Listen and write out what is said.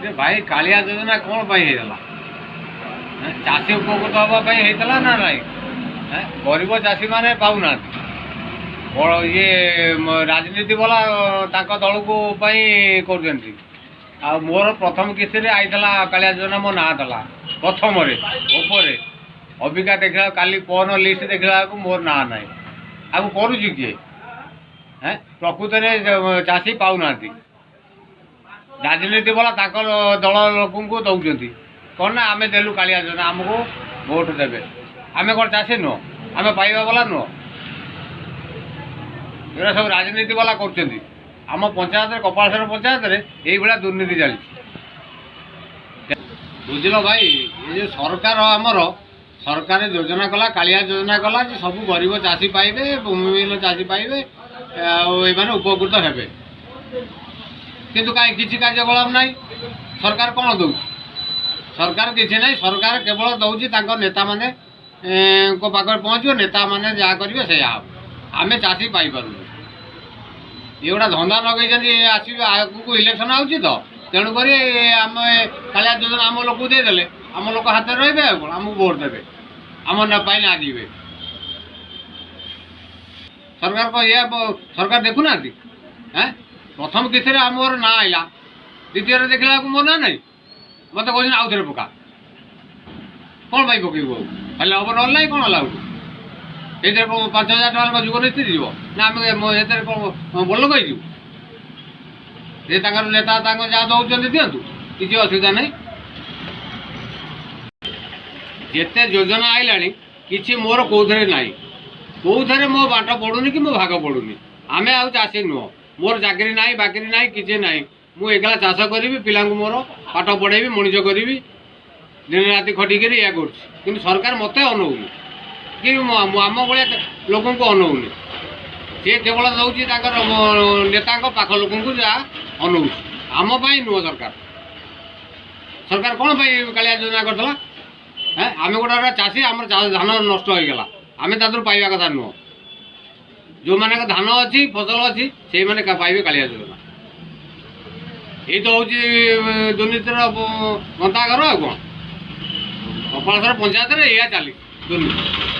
ଯେ ଭାଇ, କାଳିଆ ଯୋଜନା କ'ଣ ପାଇଁ ହେଇଥିଲା? ଚାଷୀ ଉପକୃତ ହେବା ପାଇଁ ହେଇଥିଲା ନା ନାହିଁ? ଗରିବ ଚାଷୀମାନେ ପାଉନାହାନ୍ତି। ଇଏ ରାଜନୀତି ବାଲା ତାଙ୍କ ଦଳକୁ ପାଇଁ କରୁଛନ୍ତି। ଆଉ ମୋର ପ୍ରଥମ କିସ୍ତିରେ ଆଇଥିଲା କାଳିଆ ଯୋଜନା, ମୋ ନାଁ ଥିଲା ପ୍ରଥମରେ ଉପରେ। ଅବିକା ଦେଖିଲା, କାଲି ପଅରଦିନ ଲିଷ୍ଟ ଦେଖିଲା ବେଳକୁ ମୋର ନାଁ ନାହିଁ। ଆଉ କରୁଛି କିଏ? ପ୍ରକୃତରେ ଚାଷୀ ପାଉନାହାନ୍ତି। ରାଜନୀତି ବାଲା ତାଙ୍କ ଦଳ ଲୋକଙ୍କୁ ଦେଉଛନ୍ତି। କ'ଣ ନା ଆମେ ଦେଲୁ କାଳିଆ ଯୋଜନା, ଆମକୁ ଭୋଟ ଦେବେ। ଆମେ କ'ଣ ଚାଷୀ ନୁହଁ? ଆମେ ପାଇବା ବାଲା ନୁହଁ? ଏଗୁଡ଼ା ସବୁ ରାଜନୀତି ବାଲା କରୁଛନ୍ତି। ଆମ ପଞ୍ଚାୟତରେ, କପାଳେଶ୍ୱର ପଞ୍ଚାୟତରେ ଏଇଭଳିଆ ଦୁର୍ନୀତି ଚାଲିଛି, ବୁଝିଲ ଭାଇ? ଏ ଯେଉଁ ସରକାର, ଆମର ସରକାର ଯୋଜନା କଲା, କାଳିଆ ଯୋଜନା କଲା ଯେ ସବୁ ଗରିବ ଚାଷୀ ପାଇବେ, ଭୂମିହୀନ ଚାଷୀ ପାଇବେ ଆଉ ଏମାନେ ଉପକୃତ ହେବେ। କିନ୍ତୁ କାହିଁ କିଛି କାର୍ଯ୍ୟକଳାପ ନାହିଁ। ସରକାର କ'ଣ ଦେଉଛି? ସରକାର କିଛି ନାହିଁ। ସରକାର କେବଳ ଦେଉଛି ତାଙ୍କ ନେତାମାନେ ଙ୍କ ପାଖରେ ପହଞ୍ଚିବ, ନେତାମାନେ ଯାହା କରିବେ ସେଇଆ ହେବ। ଆମେ ଚାଷୀ ପାଇପାରୁନୁ। ଏଗୁଡ଼ା ଧନ୍ଦା ଲଗେଇଛନ୍ତି। ଆସିବେ ଆଗକୁ ଇଲେକ୍ସନ୍ ଆଉଛି ତ, ତେଣୁକରି ଆମେ କାଳିଆ ଯୋଜନା ଆମ ଲୋକକୁ ଦେଇଦେଲେ ଆମ ଲୋକ ହାତରେ ରହିବେ ଆଉ କ'ଣ, ଆମକୁ ଭୋଟ ଦେବେ, ଆମ ପାଇଁ ନାଗିବେ। ସରକାର କ'ଣ ଇଏ? ସରକାର ଦେଖୁନାହାନ୍ତି? ପ୍ରଥମ କିସ୍ତିରେ ମୋର ନାଁ ଆଇଲା, ଦ୍ୱିତୀୟରେ ଦେଖିଲା ବେଳକୁ ମୋ ନାଁ ନାହିଁ। ମୋତେ କହୁଛନ୍ତି ଆଉ ଥରେ ପକା। କ'ଣ ପାଇଁ ପକେଇବୁ? ଆଉ ହେଲେ ହବ, ନହେଲେ ନାହିଁ। କ'ଣ ହେଲା ଆଉ? ଏଇଥିରେ କ'ଣ 5000 ଟଙ୍କା ଯୁଗ ନିସ୍ତିତ ଯିବ ନା ଆମେ ଏଥିରେ କ'ଣ ବଡ଼ ଲୋକ ହେଇଯିବୁ? ସେ ତାଙ୍କର ନେତା ତାଙ୍କ ଯାହା ଦେଉଛନ୍ତି ଦିଅନ୍ତୁ, କିଛି ଅସୁବିଧା ନାହିଁ। ଯେତେ ଯୋଜନା ଆଇଲାଣି, କିଛି ମୋର କେଉଁଥିରେ ନାହିଁ। କେଉଁଥିରେ ମୋ ବାଣ୍ଟ ପଡ଼ୁନି କି ମୋ ଭାଗ ପଡ଼ୁନି। ଆମେ ଆଉ ଚାଷୀ ନୁହଁ। ମୋର ଚାକିରି ନାହିଁ, ବାକିରି ନାହିଁ, କିଛି ନାହିଁ। ମୁଁ ଏକଲା ଚାଷ କରିବି, ପିଲାଙ୍କୁ ମୋର ପାଠ ପଢ଼େଇବି, ମଣିଷ କରିବି, ଦିନ ରାତି ଖଟିକିରି ଏଇଆ କରୁଛି। କିନ୍ତୁ ସରକାର ମୋତେ ଅନଉନି କି ଆମ ଭଳିଆ ଲୋକଙ୍କୁ ଅନଉନି। ସିଏ କେବଳ ଦେଉଛି ତାଙ୍କର ନେତାଙ୍କ ପାଖ ଲୋକଙ୍କୁ ଯାହା ଅନଉଛି, ଆମ ପାଇଁ ନୁହଁ ସରକାର। ସରକାର କ'ଣ ପାଇଁ କାଳିଆ ଯୋଜନା କରିଥିଲା? ଆମେ ଗୋଟେ ଗୋଟେ ଚାଷୀ, ଆମର ଧାନ ନଷ୍ଟ ହୋଇଗଲା, ଆମେ ତା ଦେହରୁ ପାଇବା କଥା ନୁହଁ। ଯେଉଁମାନଙ୍କ ଧାନ ଅଛି, ଫସଲ ଅଛି, ସେଇମାନେ ପାଇବେ କାଳିଆ ଯୋଜନା। ଏଇ ତ ହେଉଛି ଦୁର୍ନୀତିର ଗନ୍ତାଘର ଆଉ କ'ଣ। କପାଳେଶ୍ୱର ପଞ୍ଚାୟତରେ ଏଇଆ ଚାଲିଛି ଦୁର୍ନୀତି।